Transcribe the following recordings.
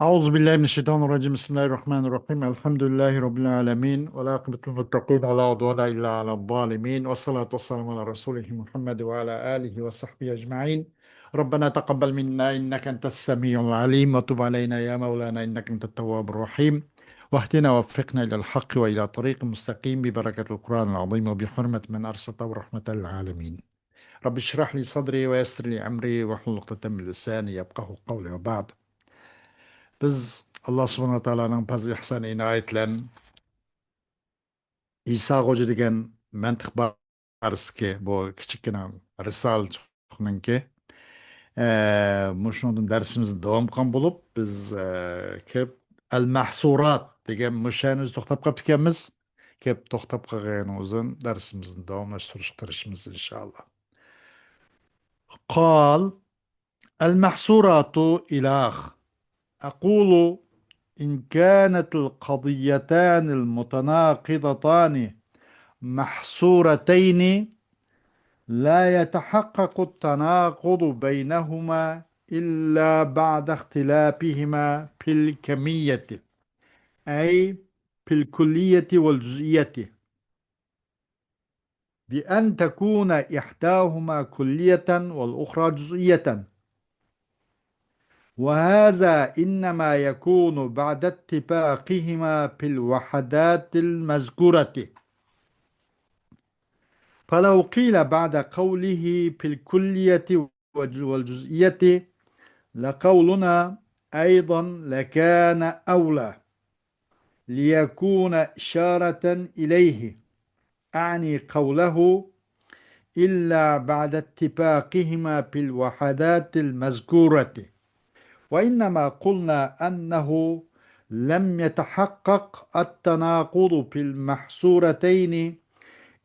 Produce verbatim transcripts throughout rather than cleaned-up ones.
أعوذ بالله من الشيطان الرجيم. بسم الله الرحمن الرحيم. الحمد لله رب العالمين. والعاقبة للمتقين ولا عدوان إلا على الظالمين. والصلاة والسلام على رسوله محمد وعلى آله وصحبه أجمعين. ربنا تقبل منا إنك أنت السميع العليم وتب علينا يا مولانا إنك أنت التواب الرحيم. واهدنا ووفقنا إلى الحق وإلى طريق مستقيم ببركة القرآن العظيم وبحرمة من أرسلته رحمة للعالمين. رب اشرح لي صدري ويسر لي أمري واحلل عقدة من لساني يفقهوا قولي وبعد. بىز ئاللا سۇبھانەھۇ ۋە تائالانىڭ پەزلى ئىھسان ئىنايىتى بىلەن ئىسا خوجا دېگەن مەنتىق بارىسىكى بۇ كىچىككىنە رىسالىچۇقنىڭكى، ئە، مۇشۇنىڭدىن دەرسىمىزنى داۋام قىلغان بولۇپ، بىز، ئە، كىرىپ ئەل مەھسۇرات دېگەن مۇشۇ يەرنى توختاپ قاپتىكەنمىز. كىرىپ توختاپ قالغىنىڭىزدىن دەرسىمىزنى داۋاملاشتۇرۇشقا تىرىشىمىز، ئىنشائاللا. قال، المحصورات إلى آخر. أقول: إن كانت القضيتان المتناقضتان محصورتين، لا يتحقق التناقض بينهما إلا بعد اختلافهما في الكمية، أي في الكلية والجزئية، بأن تكون إحداهما كلية والأخرى جزئية، وهذا إنما يكون بعد اتفاقهما في الوحدات المذكورة. فلو قيل بعد قوله في الكلية والجزئية لقولنا أيضا لكان أولى، ليكون إشارة إليه، أعني قوله: إلا بعد اتفاقهما في الوحدات المذكورة. وإنما قلنا أنه لم يتحقق التناقض في المحصورتين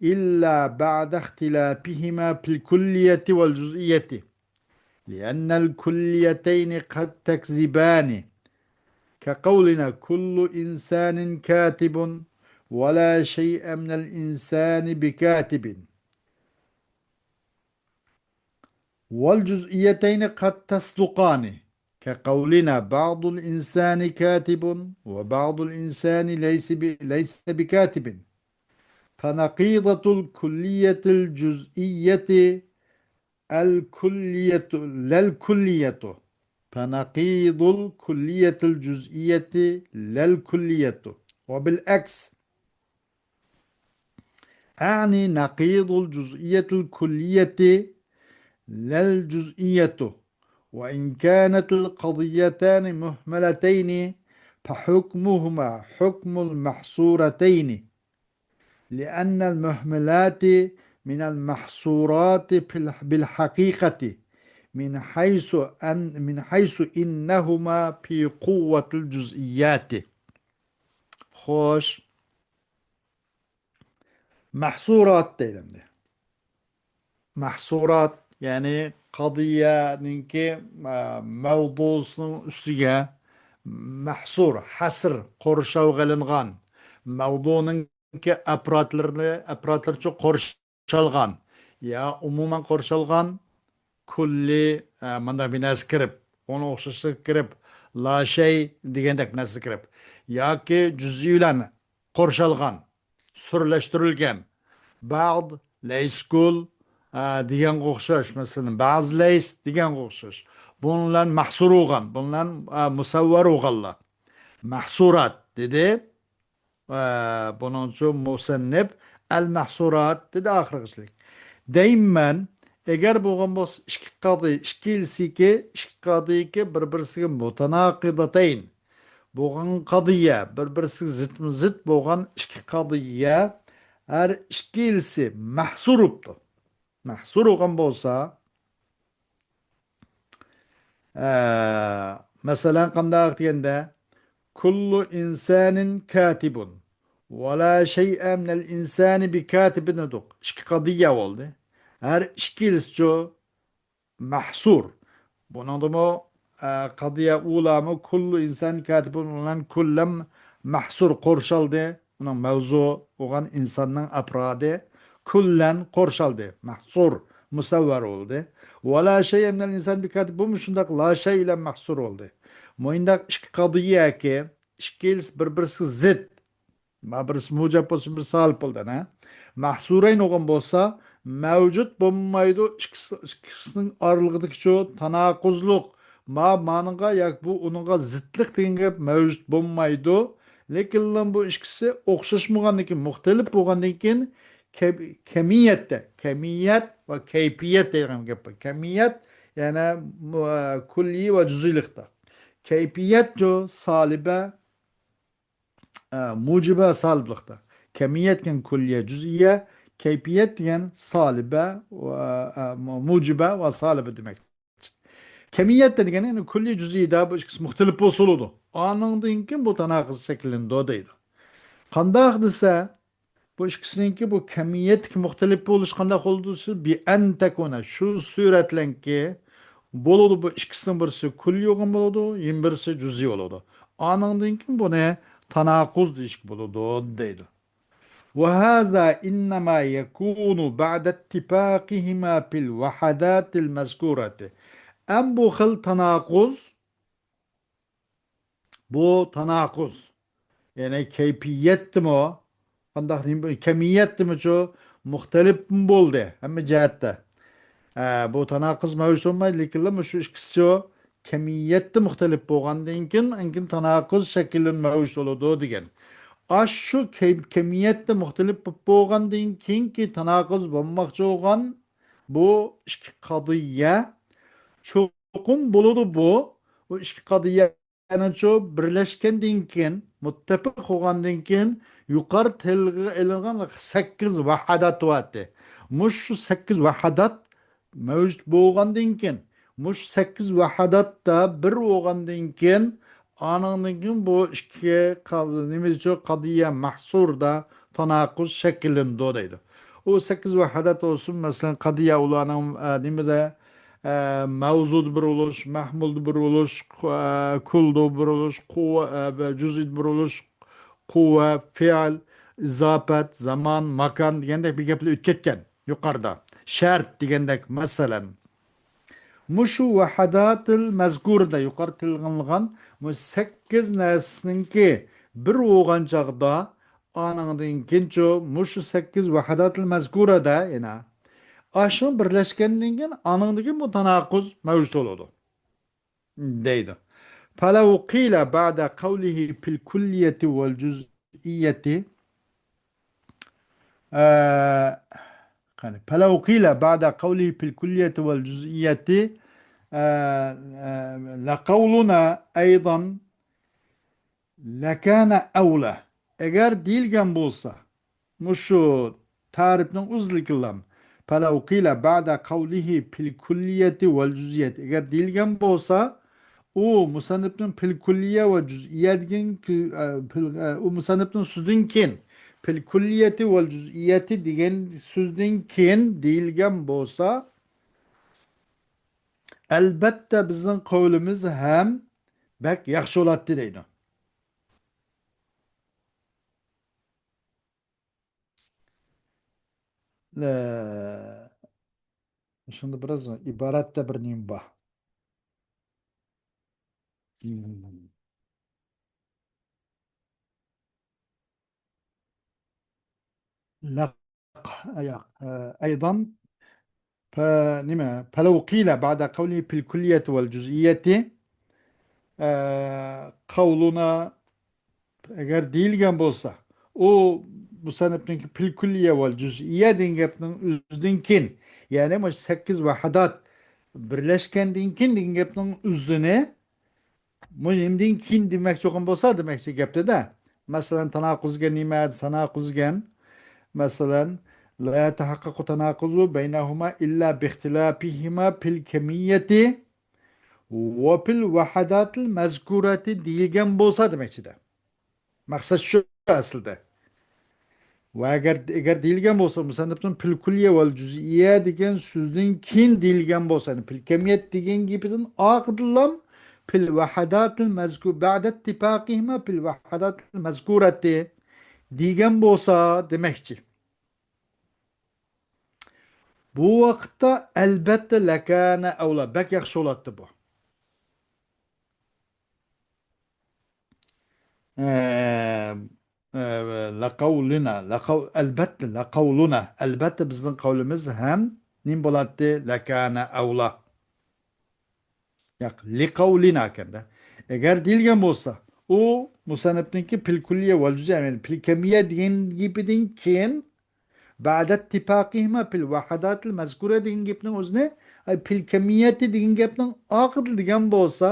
إلا بعد اختلافهما في الكلية والجزئية، لأن الكليتين قد تكذبان، كقولنا: كل إنسان كاتب، ولا شيء من الإنسان بكاتب. والجزئيتين قد تصدقان، كقولنا: بعض الإنسان كاتب، وبعض الإنسان ليس ب-، ليس بكاتب. فنقيضة الكلية الجزئية الكلية، لا الكلية. فنقيض الكلية الجزئية لا الكلية. وبالعكس، أعني نقيض الجزئية الكلية لا الجزئية، وإن كانت القضيتان مهملتين فحكمهما حكم المحصورتين، لأن المهملات من المحصورات في الح-، بالحقيقة من حيث أن، من حيث إنهما في قوة الجزئيات. خوش. مەھسۇرات دەيدۇ ئەمدى. مەھسۇرات، يەنى قەزىيەنىڭكى، ئە، مەۋزۇسىنىڭ ئۈستىگە مەھسۇر، ھەسر، قورشاۋغا ئېلىنغان، مەۋزۇنىڭكى ئەپرادلىرىنى، ئەپرادلىرىچە قورشالغان، يا ئومۇمەن قورشالغان، كۇللى، ئە، مۇنداق بىر نەرسە كىرىپ، ئۇنىڭ ئوخشاشلىقى كىرىپ، لا شەي دېگەندەك بىر نەرسە كىرىپ، ياكى جۈزئىي بىلەن قورشالغان، سۈرلەشتۈرۈلگەن، باغد، لەيسكۇل، ئە، دېگەنگە ئوخشاش، مەسىلەن، باز لەيس دېگەنگە ئوخشاش. بۇنىڭ بىلەن مەھسۇر بولغان، بۇنىڭ بىلەن، ئە، مۇسەۋۋەر بولغانلار. مەھسۇرات دېدى. ئە، بۇنىڭچۇ مۇسەننىپ ئەل مەھسۇرات دېدى ئاخىرغىچىلىك. دەيمەن، ئەگەر بولغان بولسا ئىككى قەزىيە، ئىككىلىسىكى، ئىككى قەزىيەكى بىر-بىرسىگە مۇتەناقىزاتەين بولغان قەزىيە، بىر-بىرسىگە زىتمۇ زىت بولغان ئىككى قەزىيە، ھەر ئىككىلىسى مەھسۇر بوپتۇ. مەھسۇر بولغان بولسا، ئە، مەسىلەن، قانداق دېگەندە، كۇللۇ ئىنسانىن كاتىبۇن، ۋە لا شەيئە مىنەل ئىنسانى بىكاتىبىن دېدۇق. ئىككى قەزىيە بولدى. ھەر ئىككىلىسىچۇ مەھسۇر. بۇنىڭدىمۇ، ئە، قەزىيە ئۇلامۇ كۇللۇ ئىنسان كاتىبۇن بىلەن كۇللەن مەھسۇر قورشالدى. ئۇنىڭ مەۋزۇ بولغان ئىنساننىڭ ئەپرادى كۇللەن قورشالدى. مەھسۇر مۇسەۋۋەر بولدى. ۋە لا شەيئە مىنەل ئىنسانى بىكاتىب، بۇمۇ شۇنداق لا شەي بىلەن مەھسۇر بولدى. مۇنداق ئىككى قەزىيەكى، ئىككىلىسى بىر-بىرسىگە زىت. ما بىرسى مۇجەپ بولسا، بىرسى سالىپ بولىدۇ، ھە؟ مەھسۇرەين بولغان بولسا، مەۋجۇت بولمايدۇ، ئىككىسى، ئىككىسىنىڭ ئارىلىقىدىكى شۇ تاناقۇزلۇق، ما مانىڭغا ياكى بۇ ئۇنىڭغا زىتلىق دېگەن گەپ مەۋجۇت بولمايدۇ. لېكىنلا بۇ ئىككىسى ئوخشاشمىغاندىن كېيىن، مۇختەلىپ بولغاندىن كېيىن، كەم-، كەمىيەتتە، كەمىيەت ۋە كەيپىيەت دەيدىغان گەپ بار. كەمىيەت، يەنى، مۇ-، كۈللىي ۋە جۈزئىيلىقتا. كەيپىيەت جۇ سالىبە، ئە، مۇجىبە سالىبلىقتا. كەمىيەت دېگەن كۈللىيە، جۈزئىيە، كەيپىيەت دېگەن سالىبە ۋە، ئە، مۇ-، مۇجىبە ۋە سالىبە دېمەك. كەمىيەتتە دېگەن، يەنى كۈللىي، جۈزئىيدە بۇ ئىككىسى مۇختەلىپ بولسا بولىدۇ. ئانىڭدىن كېيىن بۇ تاناقۇز شەكىللىنىدۇ دەيدۇ. قانداق دېسە، بۇ ئىككىسىنىڭكى بۇ كەمىيەتتىكى مۇختەلىپ بولۇش قانداق بولىدۇ دېسە، بىئەن تەكۇنە، شۇ سۈرەتلەنكى بولىدۇ. بۇ ئىككىسىنىڭ بىرسى كۈللىي بولغان بولىدۇ، يەنە بىرسى جۈزئىي بولىدۇ. ئانىڭدىن كېيىن بۇنى تاناقۇز دېيىشكە بولىدۇ دەيدۇ. وهذا إنما يكون بعد اتفاقهما في الوحدات المذكورة. ئەم بۇ خىل تاناقۇز، بۇ تاناقۇز. يەنى كەيپىيەتتىمۇ، قانداق دېيىم، كەمىيەتتىمۇچۇ مۇختەلىپمۇ بولدى ھەممە جەھەتتە. ئە، بۇ تاناقۇز مەۋجۇت بولمايدۇ، لېكىنلا مۇشۇ ئىككىسى كەمىيەتتە مۇختەلىپ بولغاندىن كېيىن، ئاندىن كېيىن تاناقۇز شەكىللىنىپ مەۋجۇت بولىدۇ دېگەن. ئاشۇ كەي-، كەمىيەتتە مۇختەلىپ بولۇپ بولغاندىن كېيىنكى تاناقۇز بولماقچى بولغان بۇ ئىككى قەزىيە چوقۇم بولىدۇ بۇ. بۇ ئىككى قەزىيە يەنىچۇ بىرلەشكەندىن كېيىن، مۇتتەپىق بولغاندىن كېيىن يۇقىرى تىلغا ئېلىنغان سەككىز ۋەھادات بارتى. مۇشۇ سەككىز ۋەھادات مەۋجۇت بولغاندىن كېيىن، مۇشۇ سەككىز ۋەھاداتتا بىر بولغاندىن كېيىن، ئانىڭدىن كېيىن بۇ ئىككى قا-، نېمىچۇ قەزىيە مەھسۇردا تاناقۇز شەكىللىنىدۇ دەيدۇ. ئۇ سەككىز ۋەھادات بولسۇن، مەسىلەن، قەزىيە ئۇلارنىڭ، ئە، نېمىدە، ئە، مەۋزۇدا بىر بولۇش، مەھمۇلدا بىر بولۇش، قۇ-، ئە، كۈللىدا بىر بولۇش، قۇۋۋە-، ئە، بە-، جۈزئىدا بىر بولۇش، قۇۋۋە، فېئىل، ئىزاپەت، زامان، ماكان دېگەندەك بىر گەپلەر ئۆتۈپ كەتكەن يۇقىرىدا. شەرت دېگەندەك، مەسىلەن. مۇشۇ ۋەھاداتىل مەزكۇرىدا يۇقىرى تىلغا ئېلىنغان مۇشۇ سەككىز نەرسىنىڭكى بىر بولغان چاغدا، ئانىڭدىن كېيىنچۇ مۇشۇ سەككىز ۋەھاداتىل مەزكۇرىدا يەنە ئاشۇ بىرلەشكەندىن كېيىن، ئانىڭدىن كېيىن بۇ تاناقۇز مەۋجۇت بولىدۇ دەيدۇ. فلو قيل بعد قوله في الكلية والجزئية، ئە، قېنى، فلو قيل بعد قوله في الكلية والجزئية، ئە، ئە، لقولنا أيضا لكان أولى. ئەگەر دېيىلگەن بولسا، مۇشۇ تەرىپنىڭ ئۆزىدىكىلام، فلو قيل بعد قوله في الكلية والجزئية، ئەگەر دېيىلگەن بولسا، ئۇ مۇسەننىپنىڭ في الكلية والجزئية دېگەن، ئە، في ال-، ئە، ئۇ مۇسەننىپنىڭ سۆزىدىن كېيىن، في الكلية والجزئية دېگەن سۆزدىن كېيىن دېيىلگەن بولسا، ئەلبەتتە بىزنىڭ قەۋلىمىز ھەم بەك ياخشى بولاتتى دەيدۇ. ئە، شۇندا بىراز ئىبارەتتە بىر نېمە بار. لق-، ياق، ئە، أيضا ف-، نېمە، فلو قيل بعد قوله في الكلية والجزئية، ئە، قولنا، ئەگەر دېيىلگەن بولسا، ئۇ مۇسەننىپنىڭكى في الكلية والجزئية دېگەن گەپنىڭ ئۆزىدىن كېيىن، يەنى مۇشۇ سەككىز ۋەھادات بىرلەشكەندىن كېيىن دېگەن گەپنىڭ ئۆزىنى مۇ-، نېمىدىن كېيىن دېمەكچى بولغان بولسا، دېمەكچى گەپتە-دە. مەسىلەن، تاناقۇز دېگەن نېمە؟ تاناقۇز دېگەن، مەسىلەن، لا يتحقق التناقض بينهما إلا باختلافهما في الكمية وفي الوحدات المذكورة دېيىلگەن بولسا دېمەكچىدە. مەقسەت شۇ ئەسلىدە. ۋە ئەگەر، ئەگەر دېيىلگەن بولسا، مۇسەننىپنىڭ في الكلية والجزئية دېگەن سۆزدىن كېيىن دېيىلگەن بولسا، يەنى في الكمية دېگەن گېپىدىن ئارقىدىنلا في الوحدات المذكور بعد اتفاقهما في الوحدات المذكورة دېگەن بولسا دېمەكچى. بۇ ۋاقىتتا ئەلبەتتە لەكانە ئەۋلا، بەك ياخشى بولاتتى بۇ. ئە، ئە، لەقەۋلىنا، لەقەۋ-، ئەلبەتتە، لەقەۋلۇنا، ئەلبەتتە بىزنىڭ قەۋلىمىز ھەم نېمە بولاتتى؟ لەكانە ئەۋلا. ياق، لىقەۋلىنا ئىكەندە. ئەگەر دېيىلگەن بولسا، ئۇ مۇسەننىپنىڭكى پىل كۇللىيە ۋەل جۈزئىيە، يەنى پىل كەمىيە دېگەن گېپىدىن كېيىن، بەدەت تىپاقىھىما پىل ۋەھەداتىل مەزكۇرە دېگەن گەپنىڭ ئۆزىنى، ئاي، پىل كەمىيەتى دېگەن گەپنىڭ ئاقىدىلا دېگەن بولسا،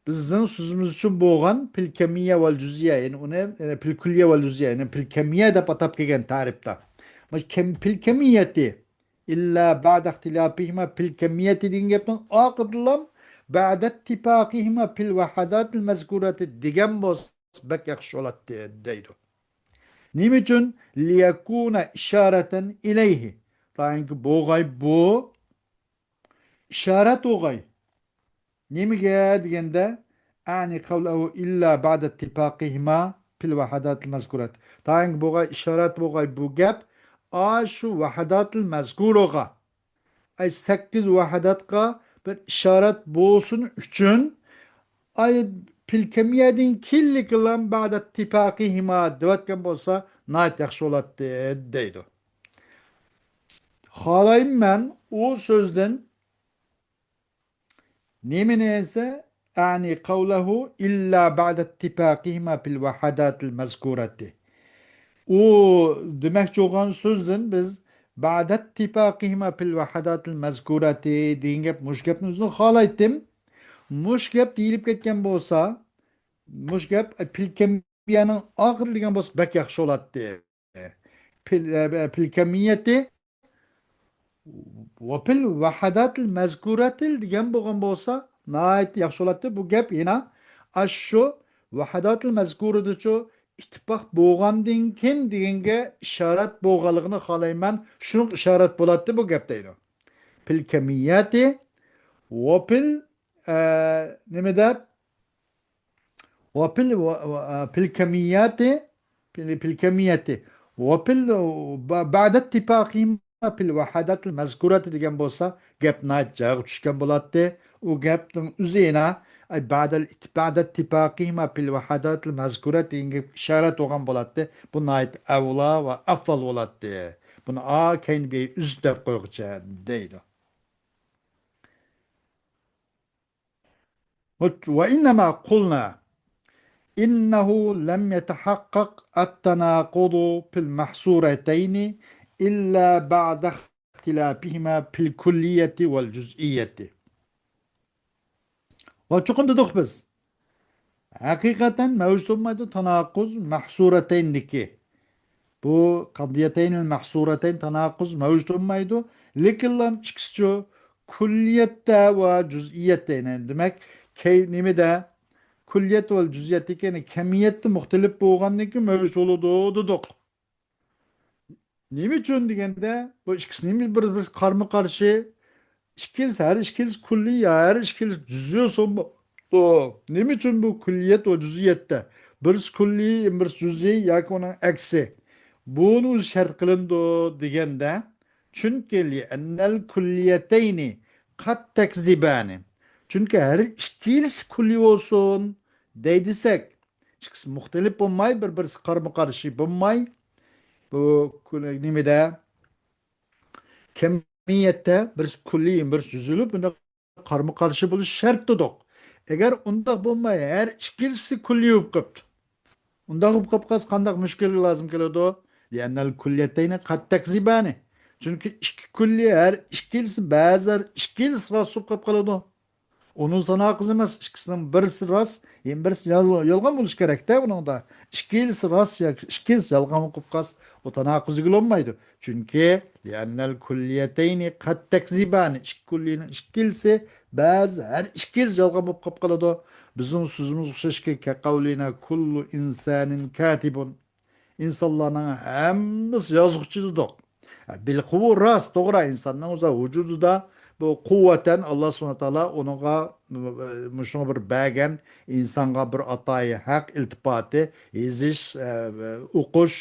بىزنىڭ سۆزىمىز ئۈچۈن بولغان پىل كەمىيە ۋەل جۈزئىيە، يەنى ئۇنى، يەنى پىل كۈللىيە ۋەل جۈزئىيە، يەنى پىل كەمىيە دەپ ئاتاپ كەلگەن تەرىپتە. مانا كەم-، پىل كەمىيەتى، ئىللا بەدە ئىختىلاپىھىما پىل كەمىيەتى دېگەن گەپنىڭ ئاقىدىلام بەدە تىپاقىھىما پىل ۋەھەداتىل مەزكۇرەتى دېگەن بولسا بەك ياخشى بولاتتى دەيدۇ. نېمە ئۈچۈن؟ لىيەكۇنە ئىشارەتەن ئىلەيھى. تايىنكى بولغاي بۇ ئىشارەت بولغاي. نېمىگە دېگەندە، ئەنى قەۋلەھۇ ئىللا بەدە تىپاقىھىما پىل ۋەھەداتىل مەزكۇرات. تايىنكى بولغاي ئىشارەت بولغاي بۇ گەپ، ئاشۇ ۋەھەداتىل مەزكۇرىغا، ئەي، سەككىز ۋەھەداتقا بىر ئىشارەت بولسۇن ئۈچۈن، ئاي، پىل كەمىيەدىن كېيىنلىكىلام بەدە تىپاقىھىما دەۋەتكەن بولسا ناھايىتى ياخشى بولاتتى دەيدۇ. خالايمەن ئۇ سۆزدىن نېمىنى دېسە، ئەنى قەۋلەھۇ ئىللا بەدە تىپاقىھىما پىل ۋەھەداتىل مەزكۇرەتى. ئۇ دېمەكچى بولغان سۆزدىن بىز بەدە تىپاقىھىما پىل ۋەھەداتىل مەزكۇرەتى دېگەن گەپ، مۇشۇ گەپنى ئۆزىنى خالايتتىم. مۇشۇ گەپ دېيىلىپ كەتكەن بولسا، مۇشۇ گەپ پىل كەمىيەنىڭ ئاخىرى دېگەن بولسا بەك ياخشى بولاتتى. پىل، پىل كەمىيەتى ۋە پىل ۋەھەداتىل مەزكۇرەتىل دېگەن بولغان بولسا ناھايىتى ياخشى بولاتتى. بۇ گەپ يەنە ئاشۇ ۋەھەداتىل مەزكۇرىدىچۇ ئىتتىپاق بولغاندىن كېيىن دېگەنگە ئىشارەت بولغانلىقىنى خالايمەن. شۇنىڭغا ئىشارەت بولاتتى بۇ گەپ دەيدۇ. پىل كەمىيەتى ۋە پىل، ئە، نېمە دەپ؟ ۋە پىل، ۋە، ۋە، ئە، پىل كەمىيەتى، پىل، پىل كەمىيەتى. ۋە پىل، بە-، بەدە تىپاقىما پىل ۋەھەداتىل مەزكۇرەتى دېگەن بولسا، گەپ ناھايىتى جايىغا چۈشكەن بولاتتى. ئۇ گەپنىڭ ئۆزى يەنە، ئەي، بەدەل ئىت-، بەدە تىپاقىما پىل ۋەھەداتىل مەزكۇرەت دېگەن گەپكە ئىشارەت بولغان بولاتتى. بۇ ناھايىتى ئەۋلا ۋە ئەفزال بولاتتى. بۇنى ئا كەينى بىر ئۈزۈپ دەپ قويغۇچە دەيدۇ. وإنما قلنا إنه لم يتحقق التناقض في المحصورتين إلا بعد اختلافهما في الكلية والجزئية. ۋە چوقۇم دېدۇق بىز. ھەقىقەتەن مەۋجۇت بولمايدۇ تاناقۇز مەھسۇرەتەيندىكى. بۇ قەزىيەتەينىل مەھسۇرەتەين تاناقۇز مەۋجۇت بولمايدۇ. لېكىنلا ئىككىسىچۇ كۈللىيەتتە ۋە جۈزئىيەتتە، يەنى دېمەك، كەي-، نېمىدە؟ كۈللىيەت ۋە جۈزئىيەتتىكى، يەنى كەمىيەتتە مۇختەلىپ بولغاندىن كېيىن مەۋجۇت بولىدۇ دېدۇق. نېمە ئۈچۈن دېگەندە، بۇ ئىككىسى نېمە بىر، بىر قارمۇ قارشى؟ ئىككىلىسى، ھەر ئىككىلىسى كۈللىي، ھەر ئىككىلىسى جۈزئىي بولسۇن. نېمە ئۈچۈن بۇ كۈللىيەت ۋە جۈزئىيەتتە؟ بىرسى كۈللىي، بىرسى جۈزئىي ياكى ئۇنىڭ ئەكسى. بۇنى ئۆزى شەرت قىلىنىدۇ دېگەندە، چۈنكى لىئەننەل كۈللىيەتەينى قەد تەكزىبانى. چۈنكى ھەر ئىككىلىسى كۈللىي بولسۇن دەي دېسەك، ئىككىسى مۇختەلىپ بولماي، بىر-، بىرسى قارمۇ قارشى بولماي، بۇ كۈل-، نېمىدە، كەمىيەتتە بىرسى كۈللىي، بىرسى جۈزئىي بولۇپ، بۇنداق قارمۇ قارشى بولۇش شەرت دېدۇق. ئەگەر ئۇنداق بولماي، ھەر ئىككىلىسى كۈللىي بولۇپ قاپتۇ. ئۇنداق بولۇپ قاپقاچ قانداق مۈشكۈل لازىم كېلىدۇ؟ لىئەننەل كۈللىيەتەينى قەد تەكزىبانى. چۈنكى ئىككى كۈللىي ھەر ئىككىلىسى، بەزىلەر ئىككىلىسى راست بولۇپ قاپ قالىدۇ. ئۇنىڭ تاناقۇزى ئەمەس، ئىككىسىنىڭ بىرسى راست، يەنە بىرسى يال-، يالغان بولۇشى كېرەكتە بۇنىڭدا. ئىككىلىسى راست ياكى ئىككىلىسى يالغان بولۇپ قالسا، ئۇ تاناقۇز دېگىلى بولمايدۇ. چۈنكى لىئەننەل كۈللىيەتەينى قەد تەكزىبانى، ئىككى كۈللىينىڭ ئىككىلىسى، بەزى، ھەر ئىككىلىسى يالغان بولۇپ قاپ قالىدۇ. بىزنىڭ سۆزىمىزگە ئوخشاشكى، كەقەۋلىنا كۇللۇ ئىنسانىن كاتىبۇن. ئىنسانلارنىڭ ھەممىسى يازغۇچى دېدۇق. بىل قۇۋۋە راست، توغرا، ئىنساننىڭ ئۆزى ۋۇجۇدىدا بۇ قۇۋۋەتەن ئاللا سۇبھانەھۇ ۋە تائالا ئۇنىڭغا، مۇشۇڭا بىر بەرگەن، ئىنسانغا بىر ئاتايى ھەق ئىلتىپاتى، يېزىش، ئە، ئوقۇش،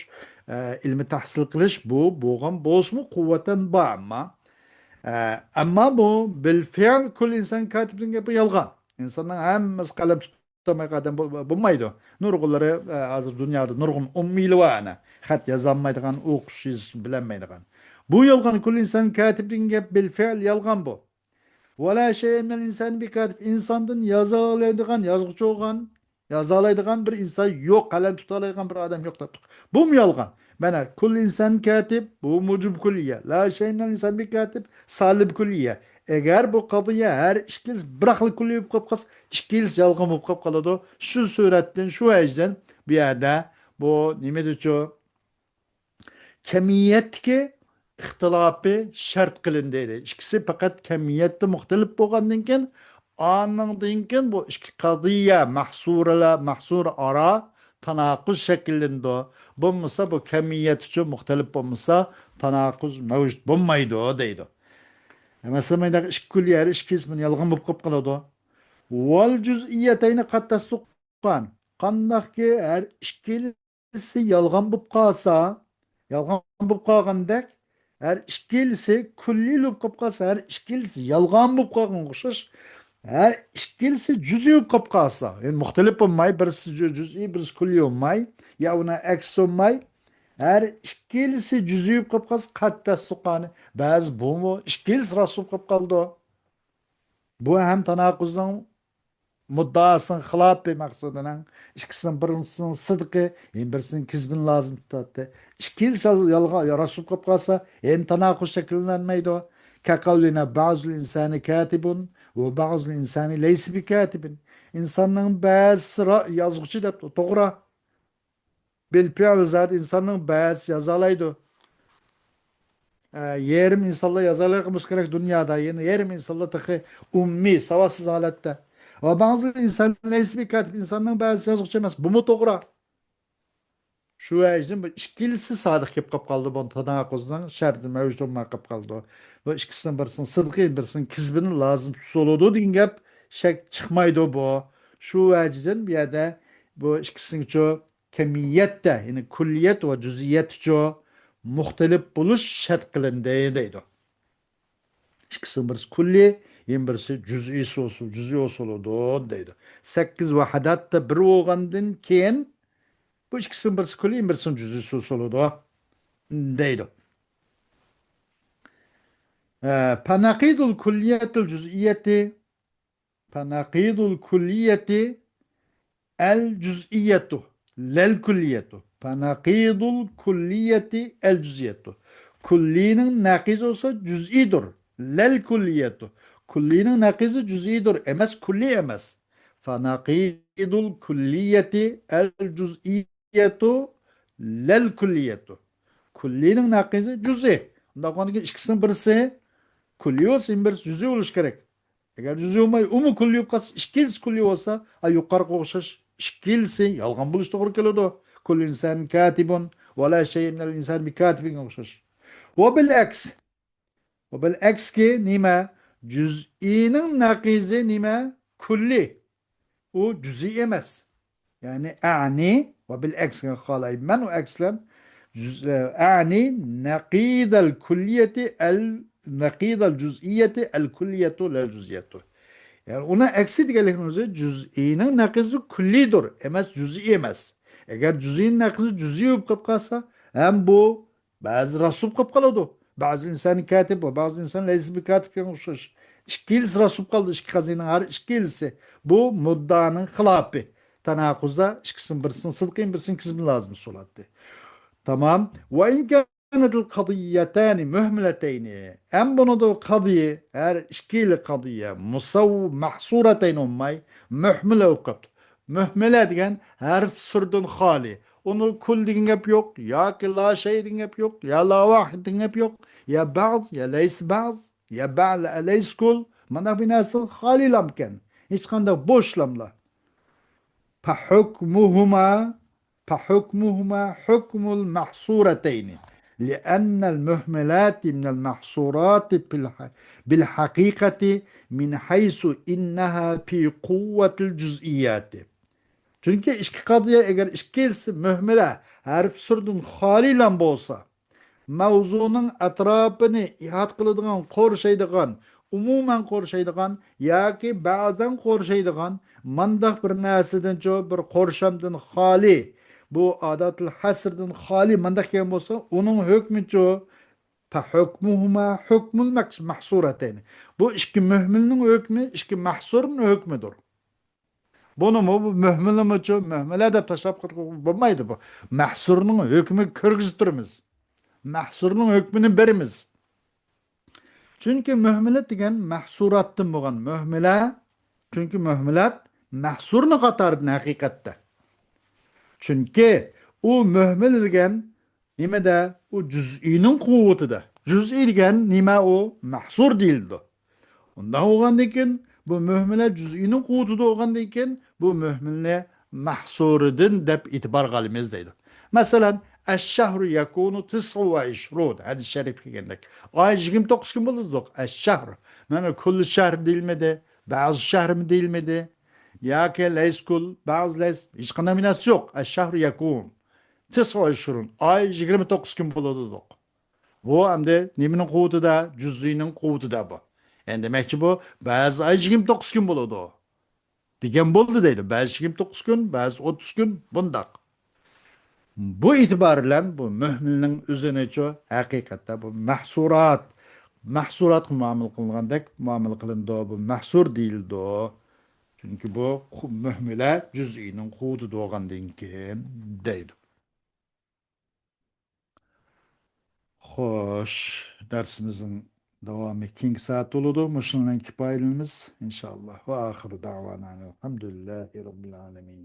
ئە، ئىلمىي تەھسىل قىلىش بۇ بولغان بولسىمۇ قۇۋۋەتەن بار، ئەمما، ئە، ئەمما بۇ بىل فېئىل كۇللى ئىنسان كاتىب دېگەن گەپ يالغان. ئىنساننىڭ ھەممىسى قەلەم تۇتالمايدىغان ئادەم بول-، بولمايدۇ. نۇرغۇنلىرى، ئە، ھازىر دۇنيادا نۇرغۇن ئۇممىيلار بار، ئەنە. خەت يازالمايدىغان، ئوقۇش يېزىشنى بىلەلمەيدىغان. بۇ يالغان، كۇللى ئىنسان كاتىب دېگەن گەپ بىل فېئىل يالغان بۇ. ۋەلا شەيئە مىنەل ئىنسانى بىكاتىب. ئىنساندىن يازالايدىغان، يازغۇچى بولغان، يازالايدىغان بىر ئىنسان يوق، قەلەم تۇتالايدىغان بىر ئادەم يوق دەپتۇ. بۇمۇ يالغان. مانا، كۇللى ئىنسان كاتىب، بۇ مۇجىب كۇللىيە. لا شەيئە مىنەل ئىنسانى بىكاتىب، سالىب كۇللىيە. ئەگەر بۇ قەزىيە ھەر ئىككىلىسى بىراقلا كۇللى بولۇپ قاپ قالسا، ئىككىلىسى يالغان بولۇپ قاپ قالىدۇ. شۇ سۈرەتتىن، شۇ ۋەجدىن بۇ يەردە بۇ نېمە دېدىچۇ؟ كەمىيەتتىكى ئىختىلاپى شەرت قىلىندى. ئىككىسى پەقەت كەمىيەتتە مۇختەلىپ بولغاندىن كېيىن، ئانىڭدىن كېيىن بۇ ئىككى قەزىيە مەھسۇرىلەر، مەھسۇرە ئارا تاناقۇز شەكىللىنىدۇ. بولمىسا بۇ كەمىيەت ئۈچۈن مۇختەلىپ بولمىسا تاناقۇز مەۋجۇت بولمايدۇ دەيدۇ. مەسىلەن، مۇنداق ئىككى كۈللى ھەر ئىككىسى يالغان بولۇپ قېلىپ قالىدۇ. ۋەل جۈزئىيەتەينى قەد تەسدۇققان. قانداقكى ھەر ئىككىلى ئىككىلىسى يالغان بولۇپ قالسا، يالغان بولۇپ قالغاندەك، ھەر ئىككىلىسى كۈللى بولۇپ قېلىپ قالسا، ھەر ئىككىلىسى يالغان بولۇپ قالغانغا ئوخشاش، ھەر ئىككىلىسى جۈزئىي بولۇپ قېلىپ قالسا، يەنى مۇختەلىپ بولماي، بىرسى جۈ-، جۈزئىي، بىرسى كۈللى بولماي، يا ئۇنىڭ ئەكسى بولماي، ھەر ئىككىلىسى جۈزئىي بولۇپ قېلىپ قالسا، قەد تەسدۇققان، بەزى بۇمۇ ئىككىلىسى راست بولۇپ قېلىپ قالىدۇ. بۇ ھەم تاناقۇزنىڭ مۇددىئاسىنىڭ خىلاپى، مەقسىتىنىڭ ئىككىسىنىڭ بىرسىنىڭ سىدقى، يەنە بىرسىنىڭ كىزبىنى لازىم تۇتاتتى. ئىككىلىسى يال-، يالغان، راست بولۇپ قېلىپ قالسا، يەنە تاناقۇز شەكىللەنمەيدۇ. كەقەۋلىنا بەزۇل ئىنسانى كاتىبۇن ۋە بەزۇل ئىنسانى لەيسە بىكاتىبىن. ئىنساننىڭ بەزىسى را-، يازغۇچى دەپتۇ. توغرا. بىل پېئىل زادى ئىنساننىڭ بەزىسى يازالايدۇ. ئە، يېرىم ئىنسانلار يازالايدىغان بولسا كېرەك دۇنيادا، يەنە يېرىم ئىنسانلار تېخى ئۇممىي، ساۋاتسىز ھالەتتە. ۋە بەزۇل ئىنسان لەيسە بىكاتىب، ئىنساننىڭ بەزىسى يازغۇچى ئەمەس. بۇمۇ توغرا. شۇ ۋەجىدىن بۇ ئىككىلىسى سادىق كېلىپ قاپ قالدى. بۇ تاناقۇزنىڭ شەرتى مەۋجۇت بولماي قاپ قالدى. بۇ ئىككىسىنىڭ بىرسىنىڭ سىدقى، بىرسىنىڭ كىزبىنى لازىم تۇتسا بولىدۇ دېگەن گەپ شەك چىقمايدۇ بۇ. شۇ ۋەجىدىن بۇ يەردە بۇ ئىككىسىنىڭچۇ كەمىيەتتە، يەنى كۈللىيەت ۋە جۈزئىيەتتىچۇ مۇختەلىپ بولۇش شەرت قىلىندى دەيدۇ. ئىككىسىنىڭ بىرسى كۈللىي، يەنە بىرسى جۈزئىي سوسۇ-، جۈزئىي بولسا بولىدۇ دەيدۇ. سەككىز ۋاھداتتا بىر بولغاندىن كېيىن، بۇ ئىككىسىنىڭ بىرسى كۈللىي، يەنە بىرسىنىڭ جۈزئىي سوسۇ بولىدۇ دەيدۇ. ئە، فنقيض الكلية الجزئية، فنقيض الكلية الجزئية، لا الكلية. فنقيض الكلية الجزئية. كۈللىنىڭ نەقىزى بولسا جۈزئىيدۇر. لا الكلية. كۈللىنىڭ نەقىزى جۈزئىيدۇر ئەمەس، كۈللىي ئەمەس. فنقيض الكلية الجزئية لا الكلية. كۈللىنىڭ نەقىزى جۈزئىي. ئۇنداق بولغاندىكىن ئىككىسىنىڭ بىرسى كۈللىي بولسا، يەنە بىرسى جۈزئىي بولۇشى كېرەك. ئەگەر جۈزئىي بولماي، ئۇمۇ كۈللىي بولۇپ قالسا، ئىككىلىسى كۈللىي بولسا، ئا، يۇقىرىقىغا ئوخشاش ئىككىلىسى يالغان بولۇشى توغرا كېلىدۇ. كل إنسان كاتب ولا شيء من الإنسان بكاتب دېگەنگە ئوخشاش. ۋە بىل ئەكس. ۋە بىل ئەكسكى نېمە؟ جۈزئىينىڭ نەقىزى نېمە؟ كۈللىي. ئۇ جۈزئىي ئەمەس. يەنى ئەنى ۋە بىل ئەكسكە قالايمەن، ئۇ ئەكس بىلەن جۈز-، ئەنى نەقىدەل كۈللىيەتى ئەل، نەقىدەل جۈزئىيەتى ئەل كۈللىيەتۇ لەل جۈزئىيەتۇ. يەنى ئۇنىڭ ئەكسى دېگەنلىكنىڭ ئۆزى جۈزئىينىڭ نەقىزى كۈللىيدۇر ئەمەس، جۈزئىي ئەمەس. ئەگەر جۈزئىينىڭ نەقىزى جۈزئىي بولۇپ قېلىپ قالسا، ھەم بۇ بەزى راست بولۇپ قېلىپ قالىدۇ. بەزى ئىنسان كاتىب ۋە بەزى ئىنسان لەيسە بىكاتىبكە ئوخشاش. ئىككىلىسى راست بولۇپ قالىدۇ، ئىككى قەزىينىڭ ھەر ئىككىلىسى. بۇ مۇددىئانىڭ خىلاپى. تاناقۇزدا ئىككىسىنىڭ بىرسىنىڭ سىدقى، بىرسىنىڭ كىزبىنى لازىم بولاتتى. تامام. وإن كانت القضيتان مهملتين. ئەم بۇنىدا قەزىيە، ھەر ئىككىلا قەزىيە مۇسەۋ-، مەھسۇرەتەين بولماي، مۇھمىلە بولۇپ قاپتۇ. مۇھمىلە دېگەن ھەرپ سۈردىن خالىي. ئۇنىڭ كۈل دېگەن گەپ يوق، ياكى لا شەي دېگەن گەپ يوق، يا لا ۋاھىد دېگەن گەپ يوق، يا بەز، يا لەيس بەز، يا بەل، لەيس كۈل. مانا بۇ نەرسىدىن خالىيلامكەن. ھېچقانداق بوشلاملا. فحكمهما، فحكمهما حكم المحصورتين، لأن المهملات من المحصورات في الح-، بالحقيقة من حيث إنها في قوة الجزئيات. چۈنكى ئىككى قازىيە، ئەگەر ئىككىلىسى مۆھمىلە ھەرپ سۈرىدىن خالىيلا بولسا، ماۋزۇنىڭ ئەتراپىنى ئىھاتە قىلىدىغان، قورشايدىغان، ئومۇمەن قورشايدىغان ياكى بەزەن قورشايدىغان مانداق بىر نەرسىدىنچۇ، بىر قورشامدىن خالىي، بۇ ئاداتىل ھەسردىن خالىي مانداق كەلگەن بولسا، ئۇنىڭ ھۆكمىچۇ؟ فَحُكْمُهُمَا حُكْمُ الْمَحْصُورَتَيْنِ. بۇ ئىككى مۆھمىلنىڭ ھۆكمى ئىككى مەھسۇرنىڭ ھۆكمىدۇر. بۇنىمۇ، بۇ مۆھمىلىمىچۇ، مۆھمىلە دەپ تاشلاپ قويغىلى بولمايدۇ بۇ. مەھسۇرنىڭ ھۆكمىگە كىرگۈزۈپ تۇرىمىز. مەھسۇرنىڭ ھۆكمىنى بېرىمىز. چۈنكى مۆھمىلە دېگەن مەھسۇراتتىن بولغان مۆھمىلە، چۈنكى مۆھمىلات مەھسۇرنىڭ قاتارىدىن ھەقىقەتتە. چۈنكى ئۇ مۆھمىلە دېگەن نېمىدە؟ ئۇ جۈزئىينىڭ قۇۋۋىتىدە. جۈزئىي دېگەن نېمە ئۇ؟ مەھسۇر دېيىلىدۇ. ئۇنداق بولغاندىن كېيىن، بۇ مۆھمىلە جۈزئىينىڭ قۇۋۋىتىدە بولغاندىن كېيىن، بۇ مۆھمىلنى مەھسۇرىدىن دەپ ئېتىبارغا ئالىمىز دەيدۇ. مەسىلەن، الشهر يكون تسع وعشرون، ھەدىس شەرىپ كەلگەندەك. ئاي يىگىرمە توققۇز كۈن بولىدۇ، الشهر. مانا كل شهر دېيىلمىدى، بعض شهرمۇ دېيىلمىدى. ياكى ليس كل، بعض ليس، ھېچقانداق مەناسى يوق. الشهر يكون تسع وعشرون، ئاي يىگىرمە توققۇز كۈن بولىدۇ دېدۇق. بۇ ئەمدى نېمىنىڭ قۇۋۋىتىدە؟ جۈزئىينىڭ قۇۋۋىتىدە بۇ. يەنى دېمەكچى، بۇ بەزى ئاي يىگىرمە توققۇز كۈن بولىدۇ دېگەن بولدى دەيدۇ. بەزى يىگىرمە توققۇز كۈن، بەزى ئوتتۇز كۈن، بۇنداق. بۇ ئېتىبار بىلەن بۇ مۆھمىلنىڭ ئۆزىنىچۇ، ھەقىقەتتە بۇ مەھسۇرات، مەھسۇراتقا مۇئامىلە قىلىنغاندەك مۇئامىلە قىلىنىدۇ. بۇ مەھسۇر دېيىلىدۇ. چۈنكى بۇ قۇ-، مۆھمىلە جۈزئىينىڭ قۇۋۋىتىدە بولغاندىن كېيىن دەيدۇ. خوش، دەرسىمىزنىڭ داۋامى كېيىنكى سائەتتە بولىدۇ. مۇشۇنىڭ بىلەن كۇپايىلىنىمىز، ئىنشائاللا. ۋە ئاخىرۇ دەۋانا ئەلھەمدۇلىللاھى رەببىل ئالەمىن.